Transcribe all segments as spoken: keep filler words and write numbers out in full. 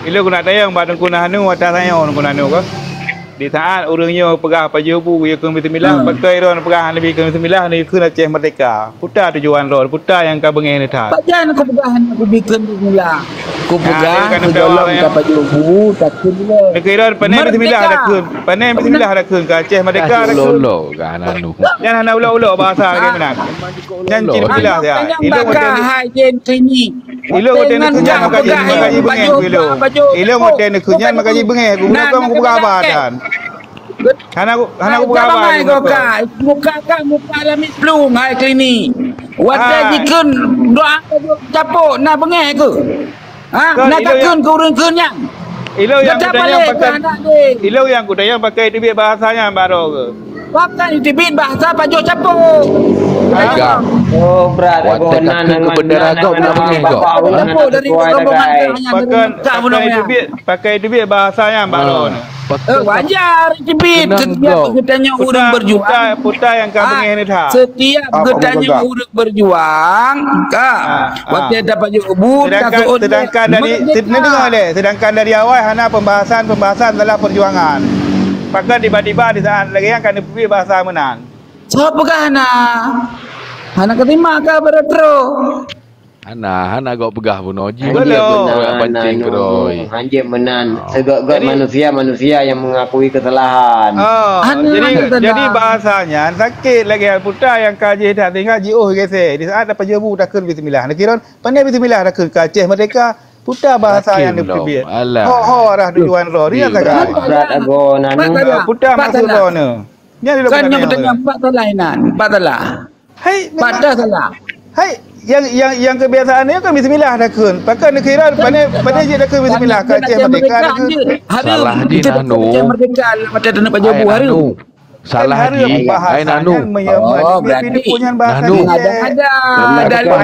Ilôn keuneuk tanyong bak Teungku Nahanu, ata tanyong Teungku Nahanu kah? Di saat ureuëng nyoe peugah pajoh bu geuyue kheun bismillah, hmm, pakon droeneuh peugah hana geuyue kheun bismillah, neuyue kheun Aceh Merdeka. Peue tujuan droeneuh, peue nyang ka beungéh neuh that? Pajan kupeugah hana geuyue kheun bismillah. Kupeugah, nah, keu gohlom ka pajoh bu, takheun lé. Neukira pané bismillah takheun. Pané bismillah takheun ka Aceh Merdeka takheun. Nyan hana ulok-ulok bahasa lagée meunan. Nyan cit beulah ya. Ilôn watée hai jen kini. Ilôn watée neukheun nyan maka ji, maka ji beungéh ilôn. Ilôn watée neukheun nyan maka ji beungéh. Geupeugah haba dan. Hana ku, hana ku peugah haba lé muka. Muka ka muka lamiet plueng hai kini. Watée jikheun doa capok na beungéh keu. Ha, na takheun keu ureuëng kheun nyan. Ilôn nyang kutanyong pakai, ilôn nyang kutanyong pakai teubiet bahasa nyan baroe keu. Pakai teubiet bahasa pajoh capok. Oh, brat. Watée takheun keu bendera gob na beungéh gob. Capok dari rombongan. Pakai, pakai teubiet, pakai teubiet bahasa nyan baroe. Eh, wajar teubiet setiap geutanyoe ureuëng berjuang. Puta, puta nyang ka beungéh ni that. Setiap geutanyoe ureuëng berjuang, ka. Watée tapajoh bu, sedangkan, sedangkan dari, sedangkan dari awai hana pembahasan-pembahasan dalam perjuangan. Pakon tiba-tiba di saat lagée nyan ka neupeubiet bahasa meunan. Soe peugah hana? Hana keutima ka beureutroh. Hana, hana gok peugah bunoe jih. Hanjeuet meunan, hanjeuet meunan. Sigok-gok manusia-manusia nyang mengakui kesalahan. Oh, jadi, jadi bahasanya sakét lagée puta nyang ka jih that sehingga jiôh geuséh. Di saat tapajoh bu takheun bismillah. Neukira pané bismillah takheun ka Aceh Merdeka. Puta bahasa nyang neupeubiet. Ho-ho arah tujuan droe. Ria sagai. Puta maksud droe neu. Nyan lôn peutanyong. Empat salah inan, empat salah. Hai, memang. Patah salah. Hai, yang, yang, yang kebiasaan nyoe kan bismillah takheun. Pakon neukira pané, pané jih takheun bismillah ka Aceh Merdeka takheun. Salah jih Nanu. Merdeka, mata tanah pajoh bu hareuem. Salah jih. Hai Nanu. Oh, berarti Nanu. Ada, ada. Ada, ada.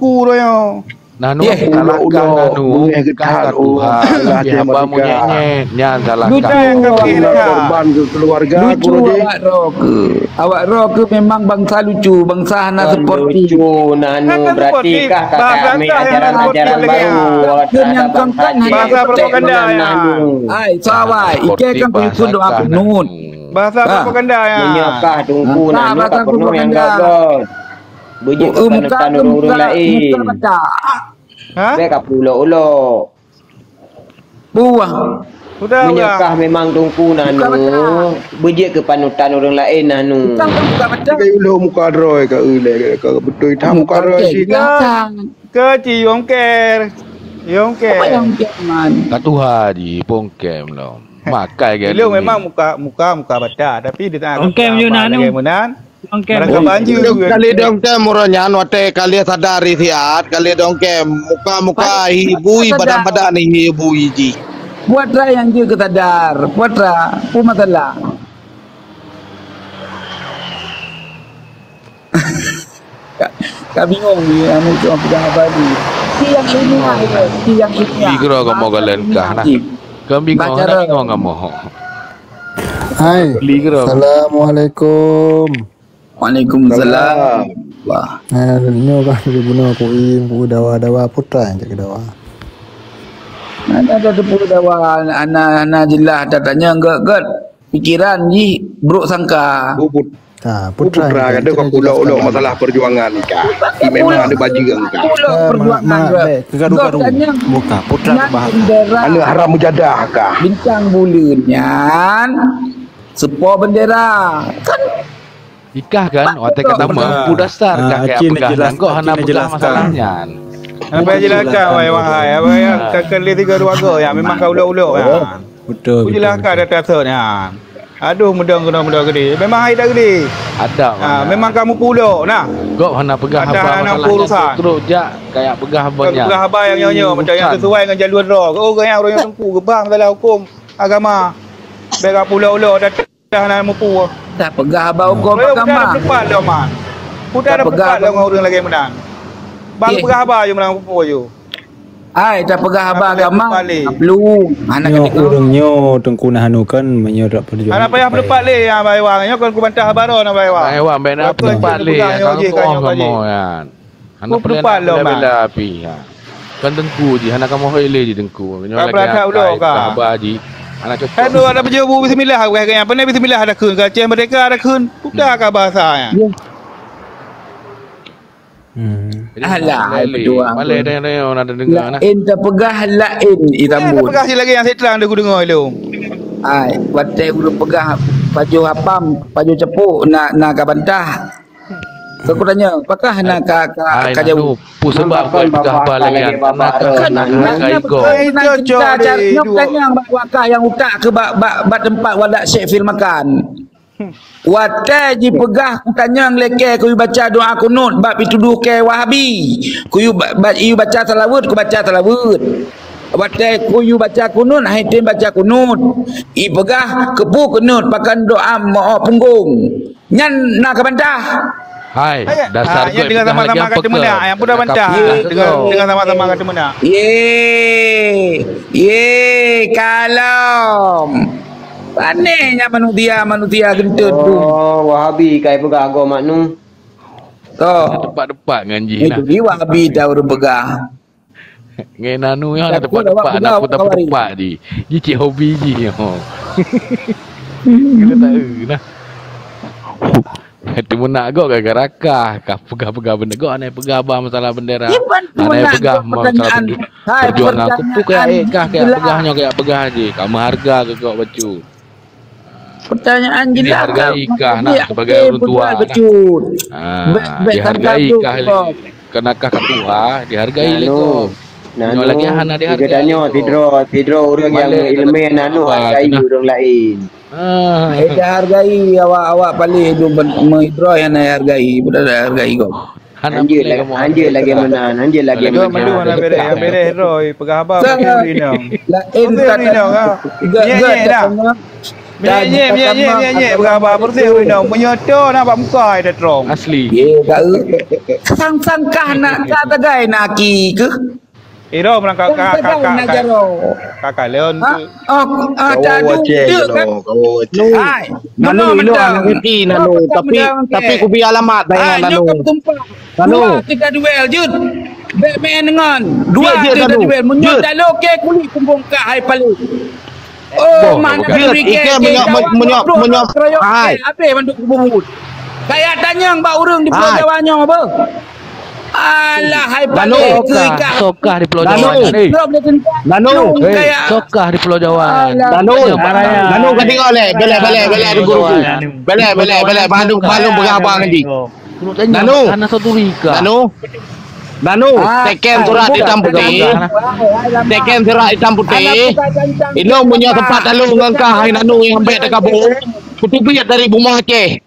Nanu. Nanu, salahkah Nanu, kah ka tuha, haba meunyét-nyét, nyan salahkah. Korban keu keluarga. Lucu awak droe keu. Awak droe keu memang bansa lucu, bansa hana sportif. Lucu Nanu, berarti kah ka ambil ajaran-ajaran baru terhadap bansa Aceh. Bahasa propaganda Nanu. Hai, sawai, ike kan kuyukun doa kunut. Bahasa propaganda ya. Meunyoe kah Teungku Nanu ka peunoh nyang gagal. Beujeuet keu panutan ureuëng laén. Ha? Bèk ka pulok-ulok. Buah. Meunyoe kah memang Teungku Nanu, beujeuet keu panutan ureuëng laén Nanu. Kai ulok muka droe ka ulèe ka beutôi that muka droe sih. Keu ci yong ker. Yong ker. Ka tuha ji pongkem lom. Makai gaya. Ilong memang muka, muka, muka bata, tapi di tengah muka Nanu. Lagèe meunan. Oke. Barangkabanji. Kali dongke murah nyan watèe kali sadari siat, kali dongke muka-muka hibui badan-badan ni hibui ji. Putra nyang jeuet keu sadar, putra, peue masalah? Ka, ka bingung ni, anu cuma pegang apa ni. Si yang ilmiah itu, si yang ilmiah. Di kira kamu kalian kah nah. Kami bingung, bingung kamu. Hai. Assalamualaikum. Waalaikumsalam. Wah. Nah, nyoe kan guna kuim, ku dawa-dawa putra yang jaga dawa. Mana ada tepuk dawa, ana, ana jelas tatanya enggak gat. Pikiran jih buruk sangka. Ha, putra, putra kata kau pulok-ulok masalah perjuangan kah? Memang ada bajing kah? Pulok perjuangan. Kegaduh-gaduh. Bukan putra bahasa. Anak haram mujadah kah? Bintang buleuen nyan. Sepo bendera. Kan ikah kan, watèe ka tamong, peue dasar kah kaya peugah nyan, kok hana peugah masalah nyan. Apa yang jelaskan, wahai, wahai, apa yang kakak lihat tiga dua go, ya, memang kau ulok-ulok, ya. Betul. Ku jelaskan data sot nyan. Aduh, mudong kena mudong gede. Memang hai tak gede. Ada. Ha, memang kamu pulok, nah. Kok hana peugah haba masalah nyan, terus jak kaya peugah haba nyan. Peugah haba yang nyoe-nyoe, macam yang sesuai dengan jalur droe. Oh, gaya orang yang tengku, gebang dalam hukum agama. Bèk ka pulok-ulok, dah Dah na mupu. Dah peugah haba huköm mahkamah. Putra leupah lom, Man. Putra dah peugah lom ngon ureueng lagèe meunan. Bang peugah haba ju meunan mupu ju. Ai, dah peugah haba agama. Perlu. Hana keuneuk. Ureueng nyoe Teungku Nahanu kan meunyoe dak perjuangan. Hana payah peuleupat lé, ya, Abang Iwan. Nyoe kon kubantah haba droe, Abang Iwan. Abang Iwan, bèk na peuleupat lé, ya, kan koh kamoe, ya. Hana payah peuleupat lom, Man. Bela-bela api, ya. Kan teungku jih, hana kamoe hôi lé jih teungku. Nyoe lagèe akai, udah ka. Haba jih. Hana cocok. Hai, dua ada baju bu bismillah, bukan yang pandai bismillah ada kheun, ka Aceh Merdeka ada kheun. Udah ka bahasa nya. Hmm. Jadi, alah, malèe, malèe dah, dah, dah, dah dengar dah. Laén tapeugah laén, eh, Tambun. Tapeugah sikit lagi nyang siteurang deuh kudeungoe lom. Ai, watèe ureueng peugah pajoh apam, pajoh ceupok na, na ka bantah. Keu kutanyong, pakah na ka, ka, ka jaweueb? Peue sabab kau peugah haba lagèe nyan? Karena kau na, na, na, na, kau. Ai, cocok deh, nyang tanyong bak wakah nyang utak keu bak, bak, bak teumpat wadak Syekh Fil makan. Watèe jipeugah kutanyong lé kèe kuyue baca doa kunut bak pituduh kèe Wahabi. Kuyue ba-, ba-, yue baca salaweuet, kubaca salaweuet. Watèe kuyue baca kunut, hai tem baca kunut. Ipeugah keupeue kunut, pakon doa meu'oh punggong. Nyan na ka bantah. Hai, dasar kau nyan dengan sama-sama ka teumeunak, nyang peugah bantah. Dengan, dengan sama-sama ka teumeunak. Ye, ye, kalom. Pane nyan manusia, manusia geuntôt tu. Oh, Wahabi kai peugah agoe mak nu. Toh. Tepat-tepat ngon jih nah. Itu di Wahabi dah ureueng peugah. Ngon anu nyoe hana tepat-tepat, hana pun tepat jih. Jih cit hobi jih nyoe. Kena tak eu nah. Teumeunak gob gara-gara kah, kah peugah-peugah bendera. Gob hana peugah bah masalah bendera. Hana peugah masalah perjuangan. Hai, perjuangan aku tu kaya eh, kah kaya peugah nyoe kaya peugah jih. Ka meuharga keu gob bacut. Pertanyaan jelas. Dihargai kah nah sebagai ureueng tua nah? Ha, dihargai kah lé? Keunakan ka tuha, dihargai lé gob. Nyoe lagèe hana dihargai lé gob. Sidroe, sidroe ureueng nyang meuileumèe nanu hargai ureueng laén. Ah. Ai dihargai awak-awak paléh dum meudroe hana hargai, budak hargai gob. Hana hanjeuet lagèe meunan, hanjeuet lagèe meunan. Hanjeuet lagèe meunan. Jom, mandum hana bereh, bereh droe, peugah haba beutôi inong. Laén beutôi inong, ha. Nyek, nyek dah. Nyek, nyek, nyek, nyek, nyek, peugah haba beutôi inong. Meunyoe to na bak muka ai dah trong. Asli. Ye, ka eu. Sang-sang kah na, ka tagai na aki keuh? Iro meurangkak ka, ka, ka, ka, ka, ka lôn tu. Ah, ah, tadu, kawo Aceh, kawo Aceh. Hai, nanu, ilo anak Ricky, nanu. Tapi, tapi kubi alamat dah nanu. Nanu. Dua kita duel jeuet. Bèk main dengan. Dua kita duel. Meunyoe talo ke kulit punggong ka hai palu. Oh, mana duri ke, ike meunyoe, meunyoe, meunyoe, hai. Habis mandum kububut. Kaya tanyong bak ureueng di Pulau Jawa nyoe apa? Alah, hai Nanu, paléh keu ikah. Sokah di Pulau Jawa nyan, eh. Nanu, eh, sokah di Pulau Jawa nyan. Nanu, Nanu ka tinggai lé. Belek, belek, belek, tunggu, tunggu. Belek, belek, belek. Bandum, bandum peugah abang nanti. Nanu. Nanu. Nanu. Teken surat itam putih. Teken surat itam putih. Ilong meunyoe teumpat talo ngon kah hai Nanu nyang bèk teukabu. Kuteubiet dari bumoe Aceh.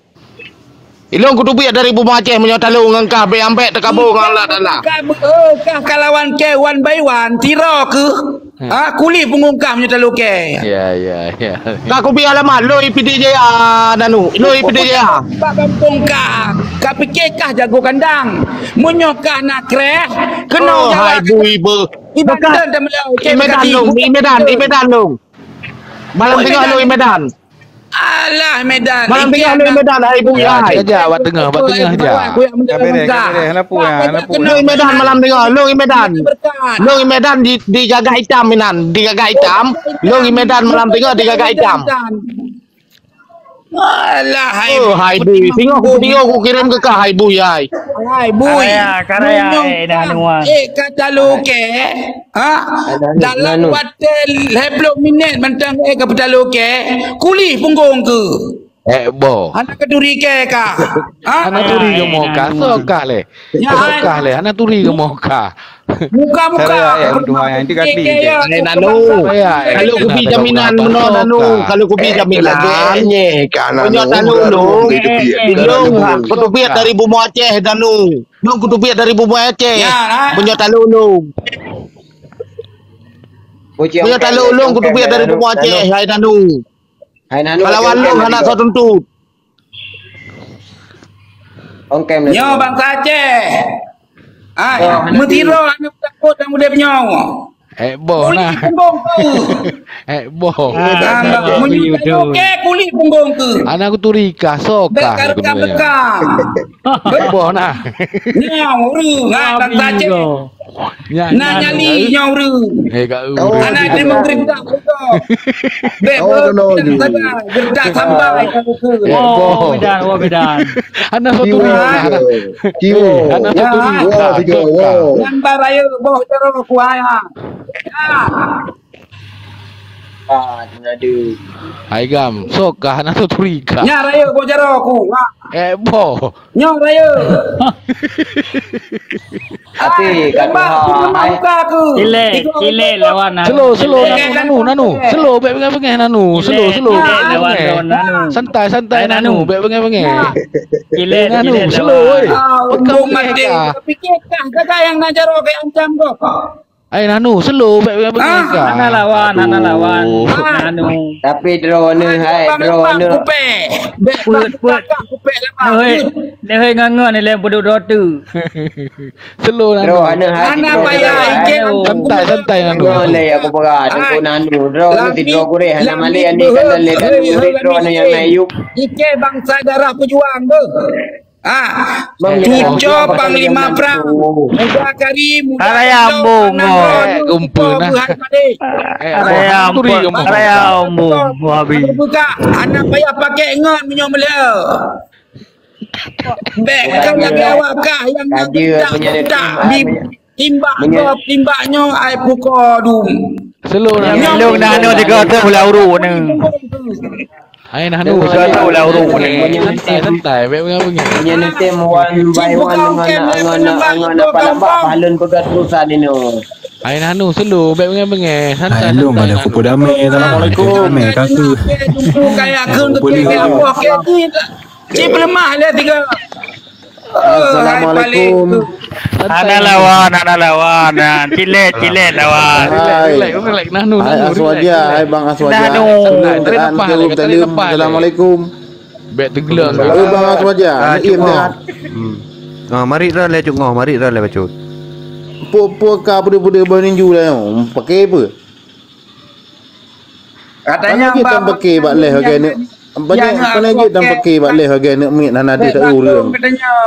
Ilong kuteubiet dari bumoe Aceh meunyoe talo ngon kah bèk ambek teukabu ngon Allah Taala. Kah, eh, kah kalawan ke one by one, tiro keuh. Ha, kulit punggong kah meunyoe talo ke. Ya, ya, ya. Ka kubi alamat, loi P D J A Nanu, loi P D J A. Bak gampông kah, ka pike kah jago kandang. Meunyoe kah na kreh, keunoe jawab. Hai bui be. Iban dan teumeulau, i Medan long, i Medan, i Medan long. Malam teungoh long i Medan. Alah, Medan. Malam teungoh lé Medan, hai bui, hai. Kajak, bak teungoh, bak teungoh jak. Ka bereh, ka bereh. Hana peue, hana peue. Long i Medan malam teungoh, long i Medan. Long i Medan di, di gagak itam inan, di gagak itam. Long i Medan malam teungoh di gagak itam. Alah, hai. Oh, hai bui. Teungoh ku video ku kirim keu kah, hai bui, hai. Hai bui. Karaya, karaya, eh, dah nuan. Eh, kata luke. Ha? Dalam watèe lhèe ploh minèt mantong, eh, ka peutaloe kèe, kulih punggong keuh. Eh, boh. Hana keuturi kèe kah? Ha? Hana turi keumoe kah? Soe kah lé? Soe kah lé? Hana turi keumoe kah? Muka-muka. Saya, eh, Tuhan, yang tiga kali. Eh, Nanu. Kalau kubi jaminan meunoe, Nanu. Kalau kubi jaminan. Meunyoe taloe lôn, lôn kuteubiet dari bumoe Aceh, Nanu. Lôn kuteubiet dari bumoe Aceh. Meunyoe taloe lôn. Meunyoe taloe lôn kuteubiet dari bumoe Aceh, hai Nanu. Hai Nanu, kalawan lôn hana soe tuntut. Nyoe bansa Aceh. Ai, meutiro hana takot dan udép nyoe. Eh, boh nah. Kulih punggong tu. Eh, boh. Meunyoe taloe ke kulih punggong tu. Hana kuturi kah, soe kah. Bekam, bekam. Eh, boh nah. Nyoe ureueng, hai bansa Aceh. Nyan, nyan, nyali nyoe ureueng. Eh, kat ureueng. Anak dia menggeredak betul. Bek, oh, no, no, no. Geredak sampai kat ureueng. Eh, oh, boh. Medan, oh, Medan. Anak satu. Kiwo, kiwo. Eh, anak satu. Wow, wow. Nyang baraya boh jaroe kuai ha. Ya. Ah, aduh. Hai gam, sok kah anak satu rika. Nya raya boh jaroe ku. Ha. Eh, boh. Nyoe raya. Api kat Tuhan, hai. Muka aku. Cilek, cilek lawan nanu. Slow, slow, nanu, nanu, nanu. Slow, bek bengeh-bengeh nanu. Slow, slow. Cilek lawan nanu. Santai, santai, nanu. Bek bengeh-bengeh. Cilek, nanu, cilek slow, lawan. Oi. Ah, pegang bengeh mati. Kah. Fikir kah, kah yang nak jaroe ke ancam kau. Ai nanu, slow, bek bengeh-bengeh kah. Hana lawan, hana lawan. Nanu. Tapi droeneuh, hai, droeneuh. Kupek. Bek, bek, kupek lawan. Hei, hei, ngon-ngon ileng peuduek droe tu. Slow lah. Droe aneuk hati. Anak payah ikeng. Santai, santai, nanu. Ngon lé aku peugah, tengku nanu. Droe ni sidroe gurèe, hana malèe ani kandang lé, droe aneuk nyang na yub. Ikeng bangsa darah pejuang tu. Ah, cuco panglima prang. Muda kari, muda. Raya ambong. Eh, gumpeue nah. Eh, raya ambong. Raya ambong. Buka, anak payah pakai ngon meunyoe meuleuh. Bèk kan lagèe awak kah nyang nak budak-budak di timbak gob, timbak nyoe ai pukoe dum. Slow nah. Nyoe lôn nah nyoe tiga tu ulah uruk ni. Ai nah nu. Tiga tu ulah uruk ni. Santai, santai, bèk bengeh-bengeh. Nyan tem one by one ngon, ngon, ngon apa lambak balon peugah terusan ni. Ai nah nu, slow, bèk bengeh-bengeh. Santai, santai. Hai, lôn ada kupu damai. Assalamualaikum. Damai kaki. Jumpa kaya keu keu apa kaki. Cit peuleumah lé tiga. Assalamualaikum. Hana lawan, hana lawan. Nah, cilek, cilek lawan. Relax, relax, relax. Nah, nu, nah, nu, relax, relax. Hai Aswaja, hai Bang Aswaja. Nah, nu. Santai, tarik napas, tarik napas. Assalamualaikum. Bèk teugleng. Oh, Bang Aswaja. Ah, Naim, cungoh. Sehat? Hmm. Ah, mari dah lé cungoh, mari dah lé bacut. Po, po ka peudeuh-peudeuh bak ninju dah nyoe. Pakai apa? Katanya, pane jeuet tam pike bak leh bagai neuk, pane jeuet tam pike bak leh bagai neuk miet hana deuh ureueng.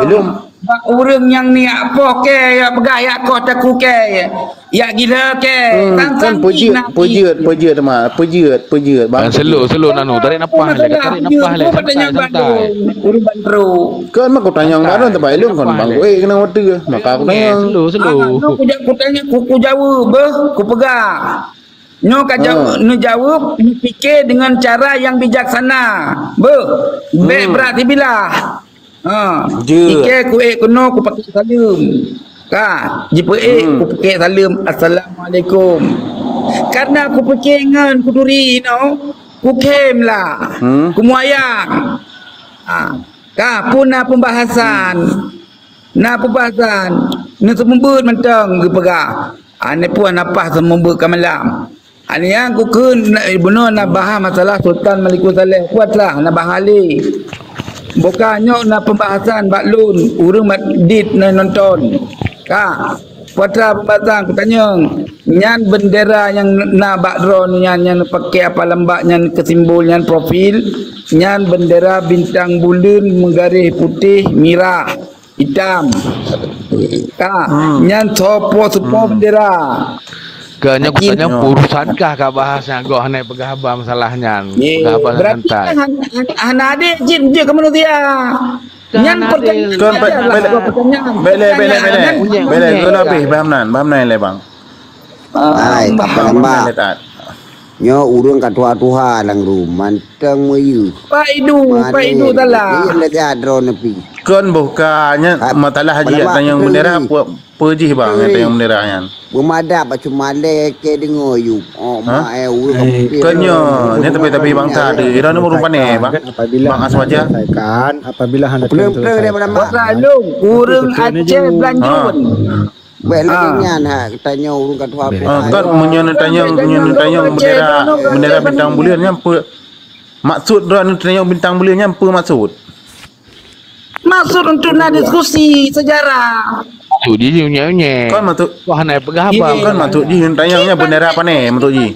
Ilôn bak ureueng nyang niat poh kèe, ya peugah ya koh takue kèe, ya gila kèe. Hmm, kan peujeuet, peujeuet, peujeuet ma, peujeuet, peujeuet. Bang, slow, slow nanu, tarik napas leh, tarik napas leh, santai, santai. Ureueng bantru. Kan mak kutanyong baru tempat ilôn kan bang. Eh, kena water. Maka kutanyong. Slow, slow. Ah, kutanya, kutanya, ku, ku jaweueb beuh, kupeugah. Nyoe ka jaweueb, neujaweueb, neupike deungon cara nyang bijaksana. Beuh, bèk brat sibilah. Ha, pike kuék keunoe kupake saleuem. Ka, jipeuék kupake saleuem, "Assalamualaikum." Karena kupike ngon kuturi inoe, kukhém lah, kumuayang. Ha, ka, peue na pembahasan. Na peubasan, neuseumeubeuet mantong geupeugah, "Aneuk puih na paih seumeubeuet ka malam." Aneuk nyan kukheun, bunoe na bahas masalah Sultan Malikul Saleh, kuat lah na bahas lé. Boka nyoe na peubahasan bak lôn, ureueng mat dit na nonton. Ka, kuat lah peubasan kutanyong, nyan bendera nyang na bak droeneuh nyan, nyang pake apa lambak nyan keu simbol nyan profil, nyan bendera bintang buleuen meugaréh putéh mirah. Itam. Ka, nyan soe po seupo bendera. Ka nyan kutanyong urusan kah ka bahas nyan, goh hana peugah haba masalah nyan. Peugah haba santai. Berarti kan han-, han-, hana adé jin je ke manusia. Nyan pertanyaan. Kon pe-, bele, bele, bele, bele. Bele, bele, bele, bam nan, bam nan le bang. Ah, hai, bah, Abang Lambak. Nyoe ureueng ka tuha-tuha lam rumoh, mantong meuyeuh. Pak Idu, Pak Idu salah. Iya, lagèe droe neupi. Kon boh ka nyan masalah jih tanyong bendera, peue, peue jih bang, tanyong bendera nyan. Beumadat bacut malèe kèe deungoe yub. Oh, mak eh, ureueng ka putih. Kon nyoe, nyan tapi-tapi bangsa tu. Ira ni ureueng pane, bang. Bang Aswaja. Apabila hana. Peuleueng-peuleueng daripada mak. Ureueng Aceh Belanjun. Bèk lagèe nyan, ha, tanyong ureueng ka tuha. Ah, kan meunyoe neutanyong, meunyoe neutanyong bendera, bendera bintang buleuen nyan peue maksud droe neutanyong bintang buleuen nyan peue maksud? Maksud untuk na diskusi sejarah. Maksud jih unyèk-unyèk. Kan maksud, wah, na peugah abang. Kan maksud jih neutanyong nyan bendera pane maksud jih?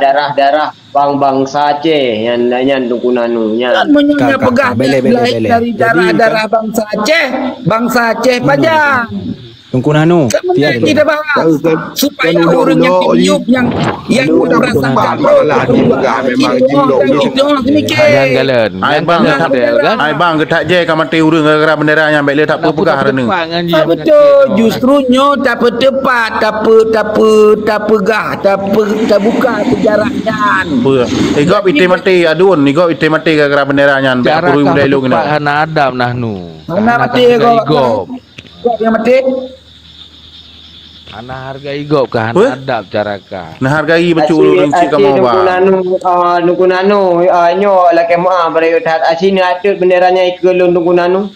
darah-darah bang-bangsa Aceh nyan, nyan Teungku Nanu nyan. Kan meunyoe Ka, ka, peugah ka, belek, belek, belek. dari Jadi, darah-darah kan bangsa Aceh, bangsa Aceh Hmm. pajan. Teungku Nanu, Sama tiada kita dah. bahas. Kan, kan, Supaya kan ureueng nyang udah-udah, tiup nyang, nyang Udah-udah, berasa udah-udah. Masalah ni peugah memang Itu jimdok orang, ni. itu orang semikir. Nyan galon. Ai bang Nyan getak galon. Ai bang getak je ka maté ureueng gara-gara bendera nyan, bèk lé tak Nak peugah putar hari ni. depan ngan Ah, jih. betul. Justru nyoe tapeuteupat, tape-, tape-, tapeugah, tape-, tabuka sejarah nyan. Apa? Igop Jadi, ité maté adun, igop ité maté gara-gara bendera nyan, bèk Cara ureueng kah muda ilung ni. peuteupat hana adab nah nu. Hana Hana maté kah igop. igop. Igop nyang maté. Hana hargai gob ka, hana Weh? adab cara ka. Nah, hargai bacut Asyik, ureueng cit asyik kamoe, Teungku Bang. Nanu, ah, Teungku Nanu, ah, nyoe lakèe meu'ah, beurayot that. Asyik neuatot bendera nyan ikeue lôn Teungku Nanu.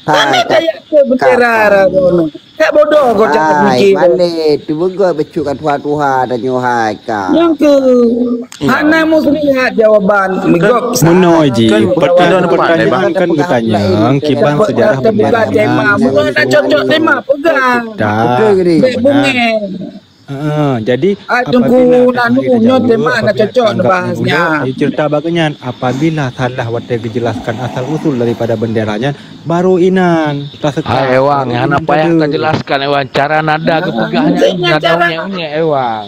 Hai, Mana tak, kaya ke bendera tak, tak. Ragono? Tak bodoh kau cakap Hai, mikir. Balik. Tu beugöt bacut ka tuha-tuha tanyoe hai ka. Nyang ke Iya. Hana muslihat jawaban. Kan, Meunoe jih, kan, pertanyaan, kan, pertanyaan kan geutanyong kiban sejarah bendera nyan. Meunoe hana cocok tema peugah. Dah. Bèk bungeng. Heeh, jadi Ah, Teungku apabila Nanu nyoe tema hana cocok bahas nyan. Ayo cerita bagian nyan, apabila salah watèe geujelaskan asal usul daripada bendera nyan, baru inan tasekat. Hai, Ewang, hana payah tajelaskan, Ewang. Cara nada geupeugah nyan, nada unyèk-unyèk, Ewang.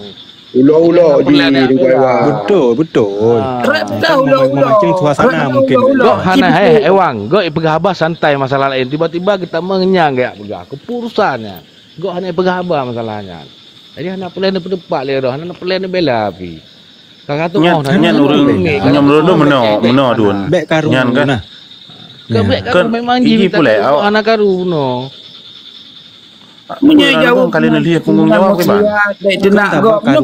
Ulo-ulo ji Teungku Ewang. Betul, betul. Ah. Rap dah ulo-ulo. Memancing suasana mungkin. Gok hana, eh, Ewang. Gok peugah haba santai masalah laén. Tiba-tiba geutamong nyang gak peugah. Kepurusan nyan. Gok hana peugah haba masalah nyan. Jadi hana peureulèe neupeudepak lé roh, hana peureulèe neubela pi. Kakak tu nyan, oh, nyan ureueng, nyan ureueng tu meunoe, meunoe dun. Bèk karu nyan kan. Nah. Kan bèk karu memang ji pulai awak. Hana karu bunoe. Meunyoe jaweueb kali neulieh punggong jawab ke bang? Kan teunak gob. Kalau,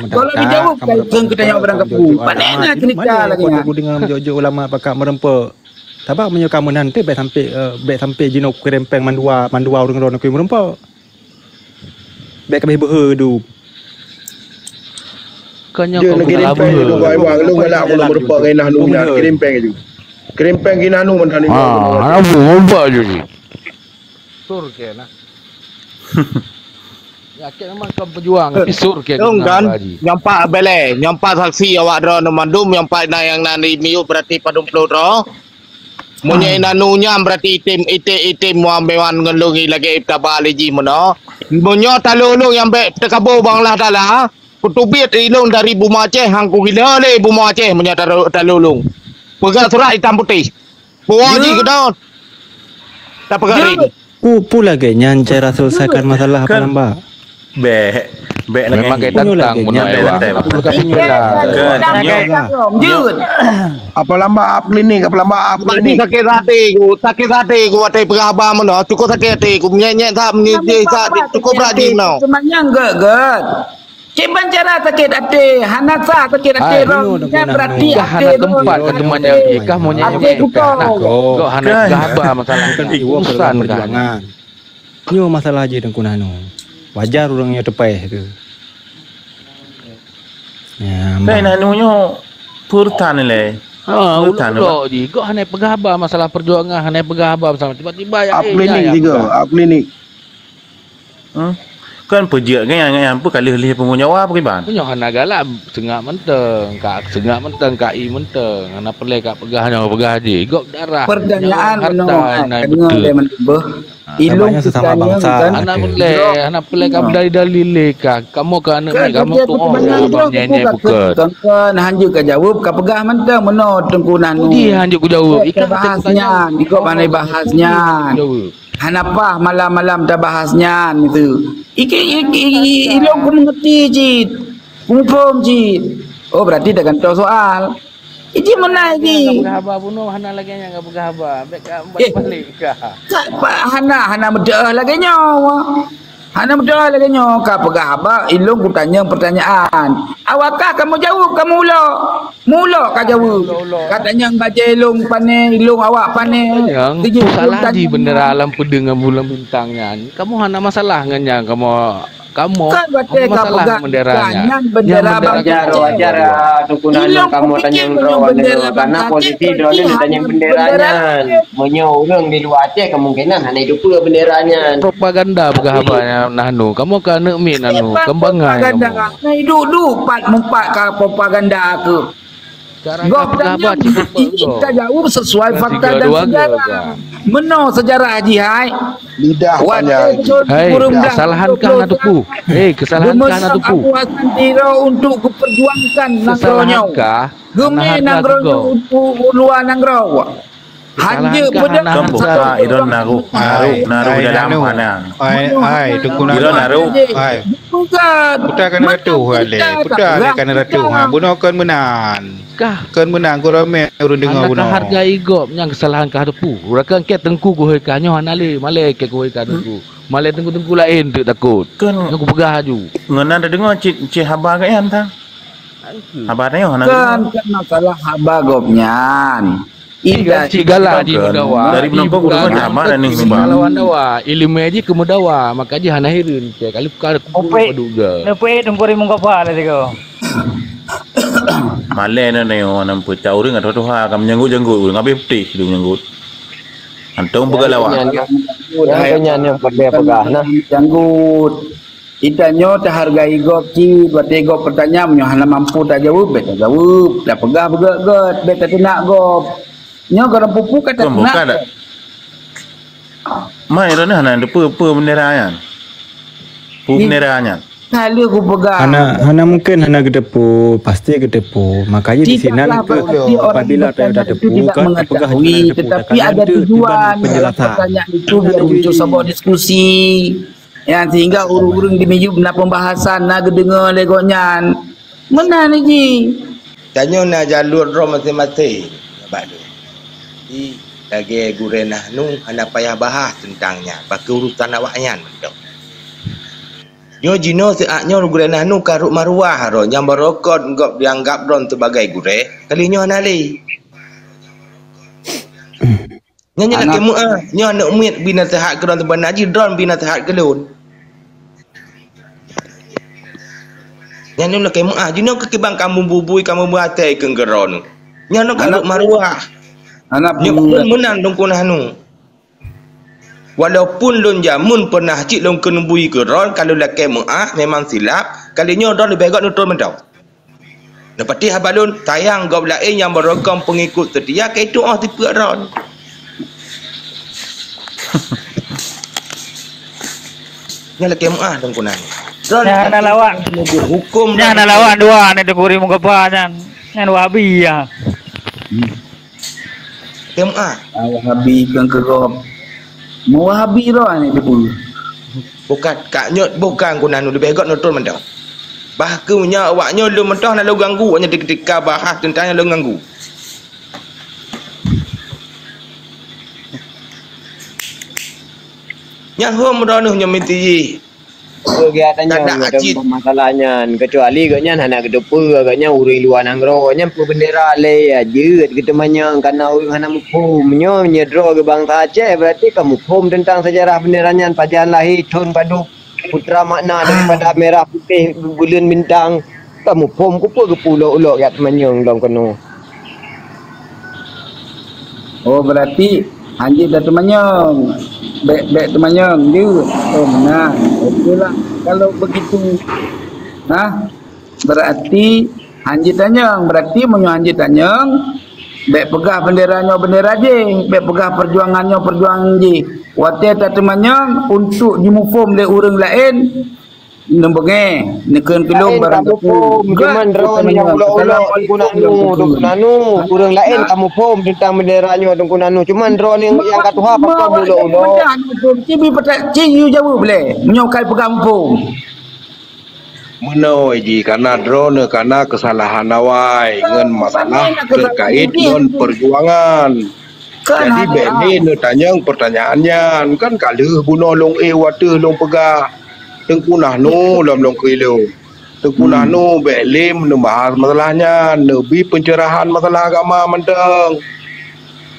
kalau dijaweueb, kan keu tanyong barang kapu. Pandai na cerita lagèe nyan. Jok-jok ulama pakat meureumpok. Sabab meunyoe kamoe nan teuh bèk sampai, eh, bèk sampai jinoe kirém péng mandua, mandua ureueng droeneuh keu meureumpok. Bèk kabéh beuhe du. Kan nyoe kau kena beuhe. Lu galak aku meureumpok ngon inah nu nyan. Kirém péng ju. Kirém péng keu inah nu mantong. Ah, hana bu, meureumpok ju ni. Sur ke nah. Yakin memang kau pejuang, tapi sur ke Dong kan, nyang pat belè, nyang pat saksi awak droeneuh mandum, nyang pat na nyang na di miyup berarti padum ploh droe. Meunyoe nanu nyan berarti item, item, item muam bewan ngon lôn lagèe taba lé jih meunoe. Meunyoe taloe lôn nyang bèk teukabô bang Allah Taala, peuteubiet ilôn dari bumoe Aceh, hang kugila lé bumoe Aceh meunyoe talo-, taloe lôn. Peugah surat itam putéh. Puwoe jih keudong. Tapeugah ring. Pu, pu lagèe nyan cara selesaikan masalah apa lamba? Bèk, bèk lagèe nyan. Memang kai tantang bunoe Ewang. Apa lamba ap klinik, apa lamba ap klinik. Sakét até ku, sakét até ku watèe peugah haba meunoe, cukup sakét até ku. Menyet-nyet that, menyet that, cukup rajin meunoe. Cuma nyang gèt-gèt. Kiban cara sakét até, hana sah sakét até roh, nyan berarti até roh. Hana teumpat keu teumanyong jih, kah monyét até kuto. Gok hana gaba masalah urusan kan. Nyoe masalah jih Teungku Nanu. Wajar ureueng nyoe teupèh tu. Ya, Nanu nyoe purtan lé. Ha, purtan ulok jih. Gok hana peugah haba masalah perjuangan, hana peugah haba masalah tiba-tiba ya. Ap klinik juga, ap klinik. Hmm? Kan peujeuet ngon nyan, ngon nyan pun ka lheueh-lheueh punggong nyawa apa kiban? Nyoe hana galak, seungap mantong, ka seungap mantong, ka i mantong. Hana peureulèe ka peugah nyoe, peugah jih. Gok darah. Pertanyaan nyawa, harta, meunoe, na kena beutôi. Lé meuneuboh. Ha. Ilung sesama bangsa. Hana peureulèe, hana peureulèe ka beudalil-dalil lé ka. Kamoe ka aneuk miet, kamoe tu'oh abang nyan nyang bukon. Kan hanjeuet ka jaweueb, ka peugah mantong meunoe Teungku Nanu. Puji hanjeuet ku jaweueb. Ikah bahas nyan, ikot pandai bahas nyan. Jaweueb. Hana paih malam-malam tabahas nyan tu. Iki, iki, iki, ilong ku mengerti cit. Ku muphom cit. Oh, berarti dah gantoe soal. Iji meunan iji. Ka peugah haba bunoe, hana lagèe nyan ka peugah haba. Bèk ka balik ka. Ka, pa, hana, hana meudeuh lagèe nyoe. Hana meudoa lagèe nyoe ka peugah haba, ilôn kutanyong peutanyaan. Awakah kamoe jaweueb, kamoe ulok. Mulok ka jaweueb. Ka tanyong bajèe ilôn pané, ilôn awak pané. Nyang salah di bendera alam peudeueng ngon bulan bintang nyan. Kamoe hana masalah ngon nyan, kamoe, kamoe kan watèe ka masalah peugah bendera nyan. Nyan bendera Aceh. Wajar, wajar, ah, Teungku Nanu, kamoe tanyong droe bendera, karena posisi droeneuh tanyong bendera nyan. Meunyoe ureueng di luwa Aceh, kemungkinan hana jiteupeue bendera nyan. Propaganda peugah haba nyan Nanu. Kamoe ka aneuk miet Nanu, kembangai kamoe. Nah, duek-duek pat meupat ka propaganda keuh. Gob tanyong, ka jaweueb sesuai fakta dan sejarah. Meunoe sejarah jih hai. Lidah panjang. Hai, kesalahan kah na teupeu? Hei, kesalahan kah na teupeu? Abu Hasan Tiro untuk keperjuangan nanggroe nyoe. Geumè nanggroe nyoe u luwa nanggroe. Hanjeuet peudeueng. Buka idon naruh, naruh, naruh dalam panang. Ai, ai, Teungku Nanu. Idon naruh. Ai. Bukan. Puta kan ratuh, ale. Puta kan ratuh. Ha, bunoe kon meunan. Kah. Kon meunan, kon ramè ureueng deungoe bunoe. Hana hargai gob nyang kesalahan kah teupeu. Uroe kan kèe teungku kuhôi kah nyoe hana lé, malèe kèe kuhôi kah teungku. Malèe teungku-teungku laén teuk takot. Kon. Nyoe kupeugah aju. Ngon na deungoe cit, cit haba gobnyan tang. Haba nyoe hana deungoe. Kan, kan masalah haba gobnyan. Ida cit galak jimeudawa. Dari meunokong ureueng haba dan ning haba. Lawan dawa, ileumèe jih keumeudawa, maka jih hana hireuen. Cek kali ka kupeue padub ga. Neupeuék Teungku Rimueng Gopha lé sigoe. Malèe na nyoe, na peucah ureueng atau tuha ka meujanggut-janggut ureueng, habéh putéh sidung janggut. Hantom peugah lawak. Nyan, nyan, nyan nyang pakai peugah nah. Janggut. Kita nyoe tahargai gob cit, watèe gob peutanyong nyoe hana mampu tajaweueb, bèk tajaweueb, tapeugah beugèt-gèt, bèk tateunak gob. Nyoe goh lom peue-peue ka tateunak. Ma droeneuh hana teupeue peue bendera nyan. Peue bendera nyan. Ka lheueh kupeugah. Hana, hana mungkin hana geuteupeue, pasti geuteupeue. Makanya di sinan keu apabila tapeugah, tapeugah, tetapi ada tujuan dalam pertanyaan itu biar muncul sebuah diskusi. Ya, sehingga ureueng-ureueng di miyueb na pembahasan, na geudeungoe lé gobnyan. Meunan jih. Tanyoe na jalur droe maséng-maséng. Bak tu. Jadi, lagèe gurèe Nahnu hana payah bahas teuntang nyan. Pakai urusan awaknyan mantong. Nyoe jinoe siat nyoe gurèe Nahnu ka rhot maruah droe nyang barokon gob dianggap droe sibagai gurèe. Kali nyoe hana lé. Nyan, nyan lakèe meu'ah. Nyoe aneuk miet bri naseuhat keu droe, seubana jih droe bri naseuhat keu lôn. Nyan, nyan lakèe meu'ah. Jinoe keu kiban kamoe bubui, kamoe meuaté keu droe. Nyan ka rhot maruah. Nyoe meunan Teungku Nahnu. Walaupun lôn jameun pernah cit lôn keuneubui keu droe, ka lôn lakèe meu'ah, memang silap, kali nyoe droe leubeh gèt neutrôn mantong. Neupatéh haba lôn, sayang gob laén nyang barokon peungikut seutia ka itu'oh sifeuet droe. Nyan lakèe meu'ah Teungku Nahnu. Droe nyan hana lawan. Hukôm nyan hana lawan dua aneuk Teungku Rimueng Gopha nyan. Nyan Wahabi ya. Teuma. Ah, Wahabi keu gob. Meuwahabi droe ni teupeu. Bukan, ka nyoe bukan guna nu leubeh gèt neutrôn mantong. Bah keu nyoe awak nyoe lôn mantong hana lôn ganggu, awak nyoe teuka bahas teuntang nyang lôn ganggu. Nyang hom droeneuh nyoe meuti jih. Peue geutanyong masalah nyan, keucuali gobnyan hana geuteupeue, gobnyan ureueng luwa nanggroe, gobnyan peubendera lé ya jeuet geuteumanyong, kareuna ureueng hana muphom. Nyoe, nyoe droe geuh bansa Aceh, berarti ka muphom teuntang sejarah bendera nyan, pajan lahé, thon padub, putra makna daripada merah putih buleuen bintang. Ka muphom, keupeue geupeu ulok-ulok jak teumanyong lom keunoe. Oh, berarti hanjeuet dah teumanyong. Bèk, bèk teumanyong jeuet. Oh, meunan. Oke lah, kalau begitu. Nah, berarti hanjeuet tanyong. Berarti meunyoe hanjeuet tanyong, bèk peugah bendera nyoe bendera jih, bèk peugah perjuangan nyoe perjuangan jih. Watèe tateumanyong untuk jimuphom lé ureueng laén, neubeungèh, neukheun keu lôn barang kaphé. Cuman droeneuh nyang ulok-ulok Teungku Nanu, Teungku Nanu. Ureueng laén ka muphom teuntang bendera nyoe Teungku Nanu. Cuman droeneuh nyang ka tuha pakon ulok-ulok. Ci bi peutak, ci yue jaweueb lé. Nyoe kai peugah muphom. Meunoe jih, kana droeneuh kana keusalahan awai ngon masalah terkait ngon perjuangan. Jadi bèk lé neutanyong pertanyaan nyan. Kan ka lheueh bunoe lôn éh watèe lôn peugah. Teungku Nahnu lom lôn keu ilôn. Teungku Nahnu bèk lé neubahas masalah nyan, neubi pencerahan masalah agama mantong.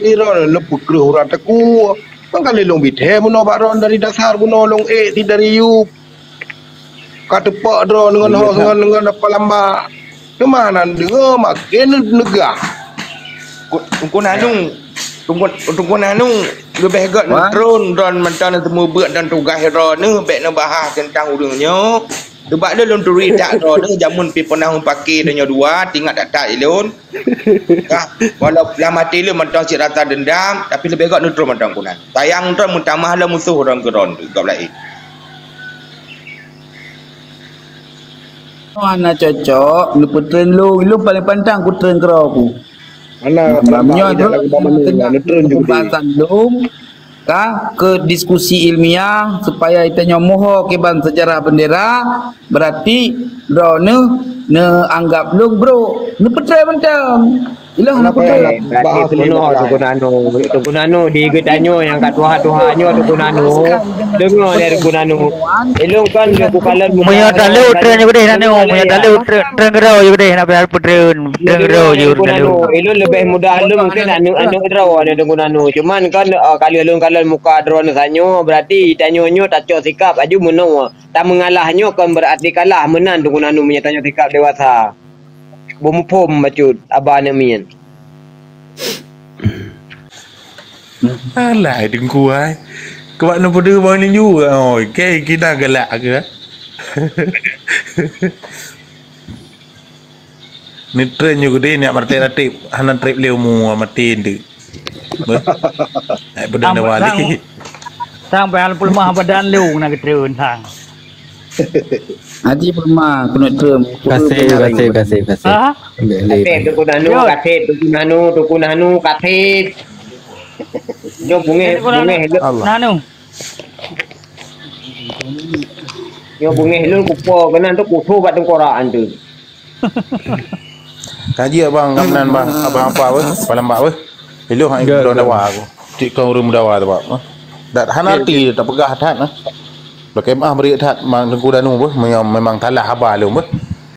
Droeneuh neupeukreue urat teungku. Mangka lé lôn bi thèe bunoe bak droeneuh dari dasar bunoe lôn ék si dari yup. Ka teupok droeneuh ngon hos ngon, ngon apa lamba. Teuma nan deungoe maken neugah. Teungku Nahnu, Teungku, Teungku Nahnu, leubeh gèt neutreun droeneuh mantong neuteumeubeuet dan tugaih droeneuh bèk neubahas teuntang ureueng nyoe. Teuma lôn, lôn turi that droeneuh jameun pih peunah meupaké tanyoe dua, teuingat that-that ilôn. Ka, walau lam até lôn mantong cit rasa dendam, tapi leubeh gèt neutreun mantong Teungku Nahnu. Sayang droeneuh meutamah lom musoh droeneuh keu droeneuh gob laén. Hana cocok neupeutreun lôn, lôn paleng pantang kutreun keudroe ku. Hana, hana, meunyoe droeneuh neutreun ju pembahasan lôn ka keu diskusi ilmiah supaya tanyoe muho kiban sejarah bendera, berarti droeneuh neuanggap lôn brok, neupeutreun mantong. Ilôn hana peugah. Berarti peunoh Teungku Nahnu. Teungku Nahnu di geutanyoe nyang ka tuha-tuha nyoe Teungku Nahnu. Deungoe lé Teungku Nahnu. Ilôn kon kukalon muka. Meunyoe taleuek treun ju keudeh Nahnu, meunyoe taleuek treun, treun keudroe ju keudeh, na payah peutreun, treun keudroe ju Teungku Nahnu. Ilôn leubeh mudah lôn mungken aneuk-aneuk droe nyoe Teungku Nahnu. Cuman kan, eh, ka lheueh lôn kalon muka droeneuh tanyoe, berarti tanyoe nyoe tacok sikap aju meunoe. Tameungalah nyoe kon berarti kalah meunan Teungku Nahnu meunyoe tanyoe sikap dewasa. Beumuphom bacut aba aneuk miet. Alah, Teungku ai. Keu bak neupeudeuh bang linju. Oh, oke, kita galak ke? Neutreun ju keudeh, nyak meuratéb-ratéb, hana trép lé umu maté nteuk. Beuh. Ai, beudang Tang, dawali. Tang, tang payah peuleumah badan lôn na geutreun, tang. Haji peuleumah, keuneuk treun. Kasih, kasih, kasih, kasih. Ha? Boleh, boleh. Kasih, Teungku Nahnu, kasih, Teungku Nahnu, Teungku Nahnu, kasih. Nyoe bungéh, Teungku Nahnu, bungéh lôn. Allah. Nahnu. Nyoe bungéh lôn kupo keunan tu kusu bak tengkorak antu. Kaji abang, kamenan bang, abang apa weh, palam bak weh. Ilôn hai dawa aku. Cit kau ureueng dawa tu bak. Dak hana arti tapeugah that nah. Bak kemah beri that mang Teungku Nahnu beh, memang, memang salah haba lôn beh.